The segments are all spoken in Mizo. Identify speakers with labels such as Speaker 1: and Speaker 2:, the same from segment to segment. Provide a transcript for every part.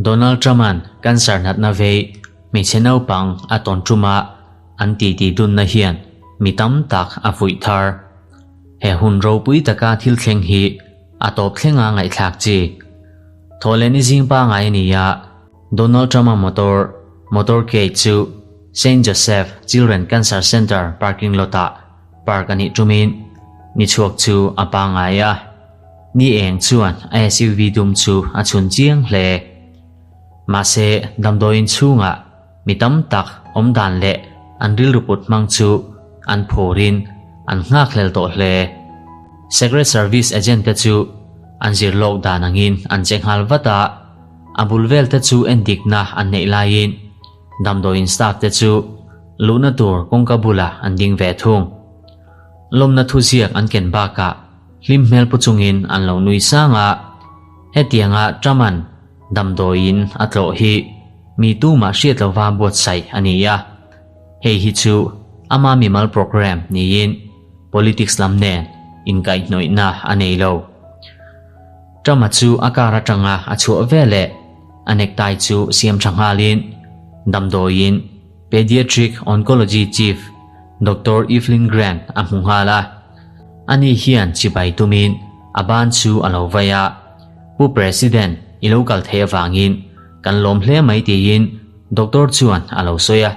Speaker 1: Donald Trump-a'n cancer natna vei hmeichhe naupang a tawn ṭuma an titi dunna hian mi tam tak a fuih thar. He hun ropui taka thil thleng hi a tawp thlenga ngaihthlak chi. Thawhlehni zing pangai a ni a, Donald Trump-a motor, motorcade chu Saint Joseph Children Cancer Center parking lot-ah park a nih ṭumin ni chhuak chu a pangai a. Ni eng chuan a SUV dum chu a chhun chiang hle. Mahse, damdawiin chhungah mi tam tak awm dan leh an rilru put hmang chu an phurin an nghakhlel tawh hle. Secret Service agent te chu an zir lawk dan angin an che nghal vat a, a bul vel te chu endikna an neih laiin damdawiin staff te chu luhna tur kawngka bulah an ding ve thung. Lawmna thuziak an ken bakah hlim hmel pu chungin an lo nui sang a, hetianga Truman damdawiin a tlawh hi mi tumah hriat lova buatsaih a ni a, hei hi chu ama mimal program niin politics lam nen inkaihhnawihna a nei lo. Trump-a chu a car atanga a chhuah veleh a necktie chu siam tha nghalin damdawiin Pediatric Oncology Chief Doctor Evelyn Grant a hmu nghal a. Ani hian chibai tumin a ban chu a lo vai a, Pu President, i lo kal thei avangin kan lawm hle mai tiin Doctor chuan a lo sawi a.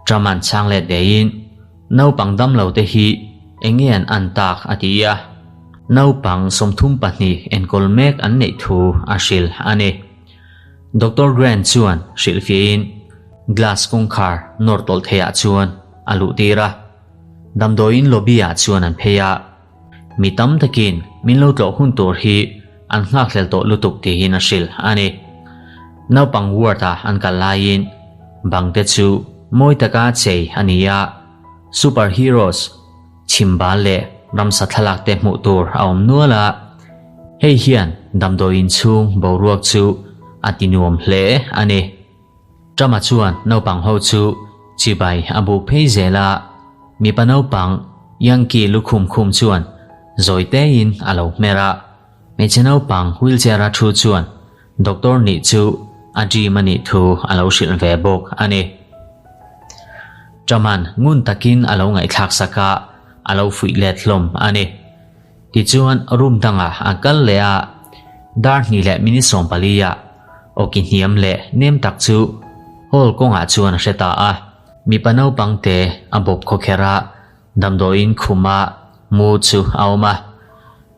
Speaker 1: Trump-a'n chhang let vein, Naupang damlo te hi eng nge an an tak a ti a. Naupang 32 enkawl mek an neih thu a hrilh a ni. Doctor Grant chuan hrilhfiahin glass kawngkhar nawr tawlh theiah chuan a luh tir a. Damdawiin lobby ah chuan an phei a, mi tam takin min lo tlawh hun tur hi an nghakhlel tawh lutuk tiin a hrilh a ni. Naupang ward ah an kal laiin bang te chu mawi taka chei a ni a, super heroes chhimbal leh ramsa thlalak te hmuh tur a awm nual a, hei hian damdawiin chhung boruak chu a ti nuam hle a ni. Trump-a chuan naupang ho chu chibai a buk phei zel a, mipa naupang Yankee lukhum khum chuan zawi tein a lo hmer a, hmeichhe naupang wheelchair-a thu chuan doctor nih chu a dream a nih thu a lo hrilh ve bawk a ni. Trump-a'n ngun takin a lo ngaihthlak sak a, a lo fuih let hlawm a ni. Tichuan room dangah a kal leh a, dar hnih leh minute 14 ah awki hniam leh nem tak chu hall kawngah chuan a hre ta a. Mipa naupang te a bawp khawkherh a, damdawiin khuma mu chu a awm a.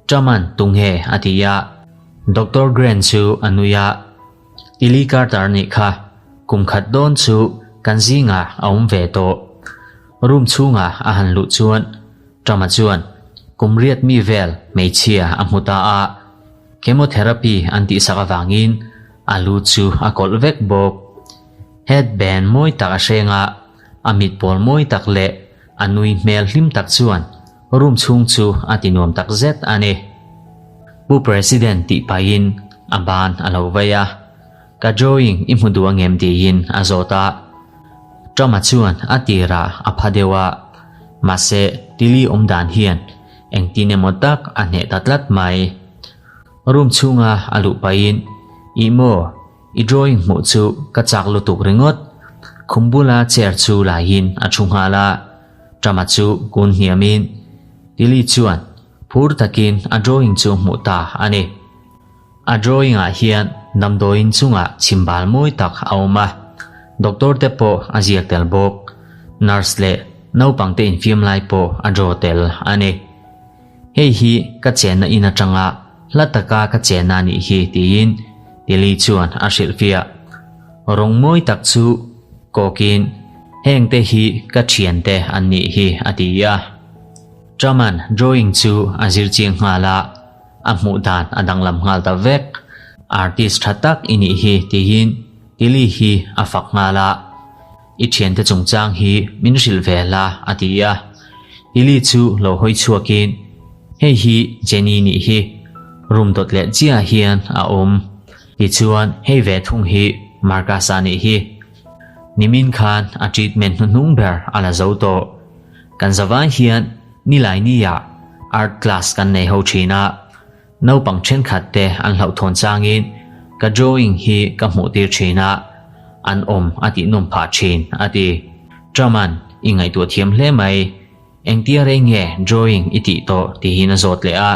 Speaker 1: Truman tunghe a ti a, Doctor Grant chu a nui a, Tilly Carter nih kha kum khat dawn chu kan zingah a awm ve tawh. Room chhungah a han luh chuan Trump-a chuan kum riat mi vel hmeichhia a hmu ta a, chemotherapy an tihsak avangin a lu chu a kawlh vek bawk. Headband mawi tak a hreng a, a mit pawl mawi tak leh a nui hmel hlim tak chuan room chhung chu a ti nuam tak zet a ni. Pu President tih pahin a ban a lo vei a, Ka drawing i hmu duh angem tiin a zawt a. Trump-a chuan a tirah a pha deuh a, mahse Tilly awm dan hian engtin emaw tak a hneh ta tlat mai. Room chhunga a luh pahin, Ih maw, i drawing hmuh chu ka chak lutuk ringawt. Khum bula chair chu laiin a thu nghal a, Trump-a chu kun hniamin Tilly chuan phur takin a drawing chu hmuh ta a ni. A drawing ah hian damdawiin chungah chhimbal mawi tak a awm a, doctor te pawh a ziak tel bawk. Nurse leh naupang te infiam lai pawh a draw tel a ni. Hei hi ka chenna in atanga hla taka ka chenna a nih hi tiin Tilly chuan a hrilhfiah. Rawng mawi tak chu kawkin heng te hi ka thiante an nih hi a ti a. Truman drawing chu a zir chiang nghal a. A hmuh dan a danglam nghal ta vek. Artist tha tak i nih hi tiin Tilly hi a fak nghal a. I thiante chungchang hi min hrilh ve la a ti a. Tilly chu lo hawi chhuakin hei hi Jenny nih hi room dawt leh chiah hian a awm. Tichuan hei ve thung hi Marcus-a nih hi. Nimin khan a treatment hnuhnung ber a la zo tawh. Kan zavai hian Nilai nia art class kan nei ho thin a. Naupang thenkhat te an hlauhthawn changin ka drawing hi ka hmuh tir thin a, an awm a tih nawm phah thin, a ti. Trump-a'n i ngaihtuah thiam hle mai, engtia rei nge drawing i tih tawh tihin a zawt leh a.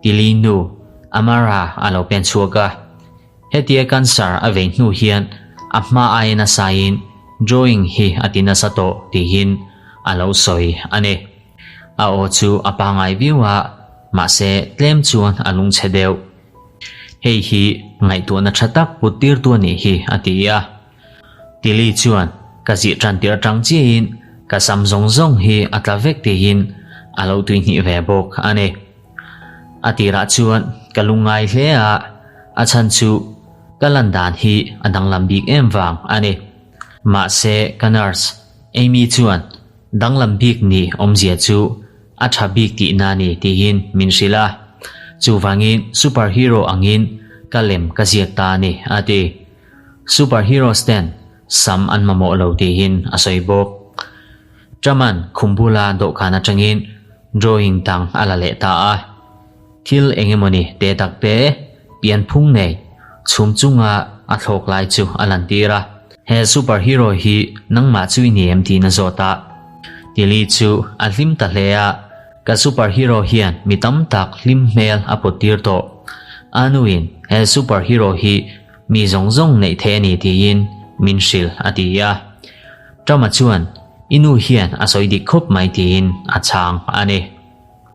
Speaker 1: Tilly nu, Amara a lo pen chhuak a. Hetia cancer a vei hnu hian a hma aia nasain drawing hi a ti nasa tawh tihin a lo sawi a ni. A aw chu a pangai viau a, mahse tlem chuan a lungchhe deuh. Hei hi ngaihtuahna tha tak put tirtu a nih hi a ti a. Tilly chuan ka zih tan tirh atang chiahin ka sam zawng zawng hi a tla vek tiin a lo tuihnih ve bawk a ni. A tirah chuan ka lungngai hle a, a chhan chu ka lan dan hi a danglam bik em vang a ni. Mahse ka nurse Amy chuan Danglam bik nih awmzia chu a tha bik tihna a ni tiin min hrilh a, chuvangin super hero angin ka lem ka ziak ta a ni, a ti. Super heroes ten sam an mamawh lo tiin a sawi bawk. Truman khum bula dawhkan atangin drawing dang a la leh ta a. Thil eng emawni te tak te pianphung nei chhum chunga a thlawk lai chu a lantir a. He super hero hi nangmah chu i ni em tiin a zawt a. Tilly chu a hlim ta hle a, Ka super hero hian mi tam tak hlim hmel a put tir tawh. A nuin he super hero hi mi zawng zawng neih theih a ni tiin min hrilh a ti a. Trump-a chuan i nu hian a sawi dik khawp mai tiin a chhang a ni.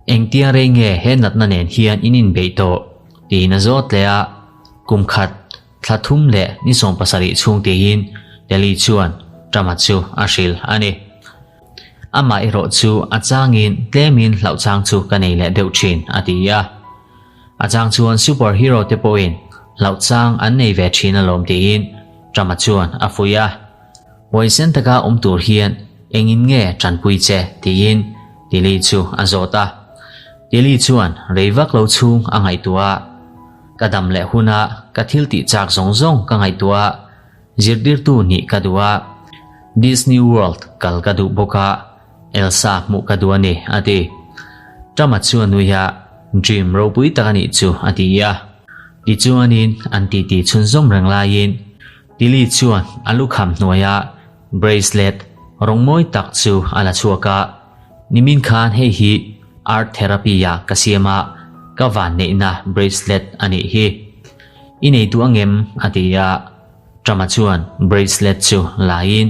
Speaker 1: Engtia rei nge he natna nen hian in inbeih tawh? tiin a zawt leh a, kum khat, thla thum leh ni 70 chhung tiin Delhi chuan Trump-a chu a hrilh a ni. Amah erawh chu a changin tlemin hlauh chang chu ka nei leh deuh thin, a ti a. A chang chuan super hero te pawhin hlauh chang an nei ve thin alawm tiin Trump-a chuan a fuih a. Huaisen taka awm tur hian engin nge tanpui che? tiin Tilly chu a zawt a. Tilly chuan rei vak lo chhung a ngaihtuah a, Ka dam leh huna ka thil tih chak zawng zawng ka ngaihtuah a, zirtirtu nih ka duh a, Disney World kal ka duh bawk a, Elsa hmuh ka duh a ni, a ti. Trump-a chu a nui a, Dream ropui tak a nih chu, a ti a. Tichuanin an titi chhunzawm reng laiin Tilly chuan a lukham hnuaia bracelet rawng mawi tak chu a la chhuak a, Nimin khan hei hi art therapy ah ka siam a, ka vanneihna bracelet a nih hi. I nei duh angem? a ti a, Trump-a chuan bracelet chu laiin,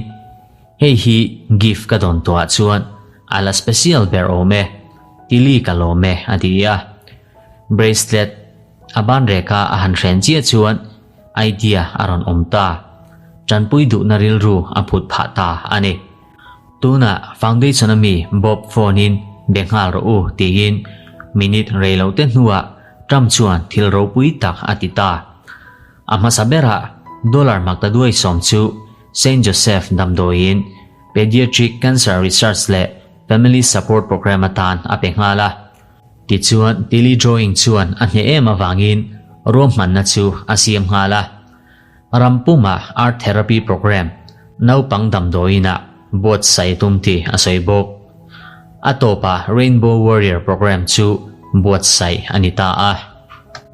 Speaker 1: Hei hi gift ka dawn tawhah chuan a la special ber awm e, Tilly ka lawm e, a ti a. Bracelet a banreka a han hren chiah chuan idea a rawn awm ta. Tanpui duhna rilru a phut phah ta a ni. Tunah foundation a mi Bob phone in be nghal rawh u tiin minute rei lo te hnuah Trump chuan thil ropui tak a ti ta. A hmasa berah dollar maktaduai sawm chu Saint Joseph damdawiin Pediatric Cancer Research leh Family Support Program atan a pe nghal a. Tichuan, Tilly drawing chuan a hneh em avangin ruahmanna chu a siam nghal a. Ram puma art therapy program naupang damdawiinah buatsaih a tum tih a sawi bawk. A tawpah Rainbow Warrior program chu buatsaih a ni ta a.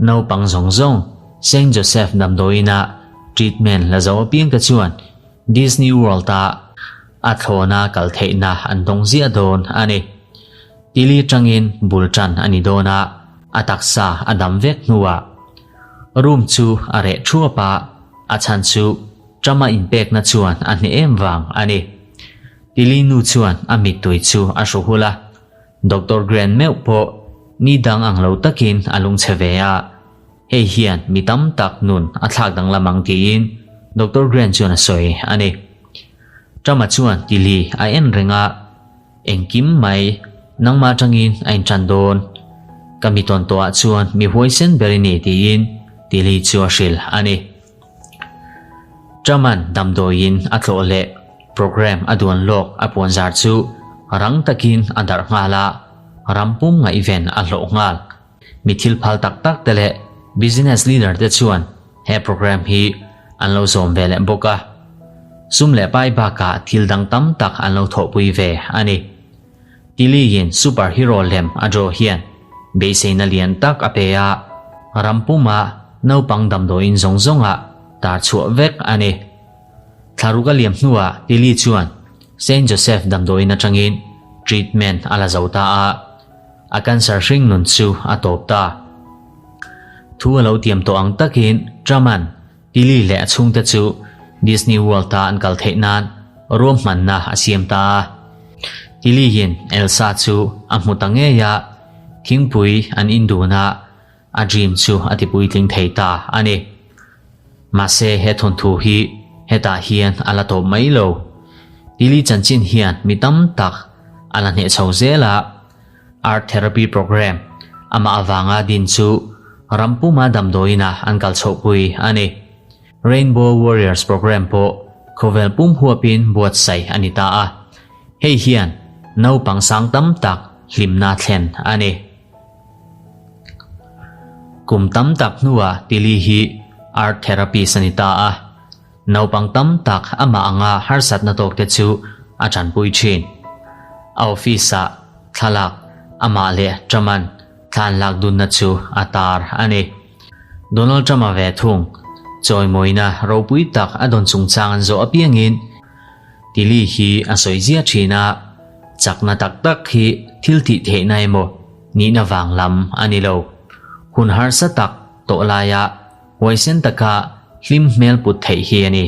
Speaker 1: Naupang zawng zawng Saint Joseph damdawiinah treatment la zo apiangte chuan Disney World-a a thlawna kal theihna an dawng ziah dawn a ni. Tili tangin bul tan a ni dawn a, a taksa a dam vek hnuah room chu a reh thuap a, a chhan chu Trump-a inpekna chuan a hneh em vang a ni. Tili nu chuan a mittui chu a hru hul a, Doctor Grant meuh pawh ni dang ang lo takin a lungchhe ve a, hei hian mi tam tak nun a thlak danglam ang tiin Doctor Grant chuan a sawi a ni. Trump-a chuan Tili a en reng a. Engkim mai, nangmah atangin a intan dawn. Ka mi tawn tawhah chuan mi huaisen ber i ni tiin Tilly chu a hrilh a ni. Truman damdawiin a tlawh leh program a duan lawk a puanzar chu rang takin a darh nghal a, ram pum ngaihven a hlawh nghal. Mi thil phal tak tak te leh business leader te chuan he program hi an lo zawm ve leh bawk a. Sum leh pai bakah thil dang tam tak an lo thawhpui ve a ni. Tilly-in super hero lem a draw hian beiseina lian tak a pe a. Ram puma naupang damdawiin zawng zawngah tar chhuah vek a ni. Thlaruk a liam hnuah Tilly chuan Saint Joseph damdawiin atangin treatment a la zo ta a, a cancer hring nun chu a tawp ta. Thu a lo tiam tawh ang takin Truman Tilly leh a chhungte chu Disney World-a an kal theih nan ruahmanna a siam ta a. Tilly-in Elsa chu a hmu ta ngei a, thingpui an indun a, a dream chu a tipuitling thei ta a ni. Mahse he thawnthu hi hetah hian a la tawp mai lo. Tilly chanchin hian mi tam tak a la hneh chho zel a, Art Therapy Programme amah avanga din chu ram puma damdawiinah an kal chhohpui a ni. Rainbow Warriors Programme pawh khawvel pum huapin buatsaih a ni ta a, hei hian naupang sang tam tak hlimna thlen a ni. Kum tam tak hnuah Tilly hi art therapist a ni ta a, naupang tam tak amah anga harsatna tawkte chu a tanpui thin. A office-ah thlalak amah leh Truman thlan lak dunna chu a tar a ni. Donald Trump-a ve thung, chawimawina ropui tak a dawn chungchang an zawh apiangin Tilly hi a sawi ziah thin a, chakna tak tak hi thil tih theihna emaw nihna vang lam a ni lo. Hun harsa tak tawh laia huaisen taka hlim hmel put theih hi a ni.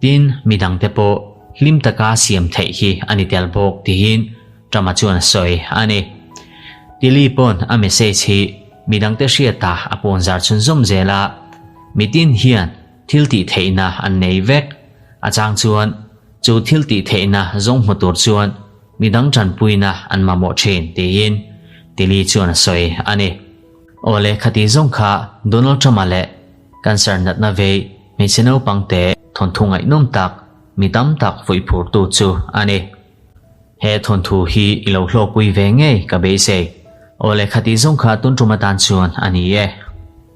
Speaker 1: Tin, midangte pawh hlim taka siam theih hi a ni tel bawk tiin Trump-a chuan a sawi a ni. Tilly pawn a message hi midangte hriata a pawnzar chhunzawm zel a, mitin hian thil tih theihna an nei vek. A chang chuan chu thil tih theihna zawng hmu tur chuan midang tanpuina an mamawh thin tiin Tilly chuan a sawi a ni. Awle khati zawng kha Donald Trump-a leh cancer natna vei hmeichhe naupangte thawnthu ngaihnawm tak mi tam tak fuihphurtu chu a ni. He thawnthu hi i lo hlawkpui ve ngei ka beisei. Awle khati zawng kha tun tum atan chuan a ni e.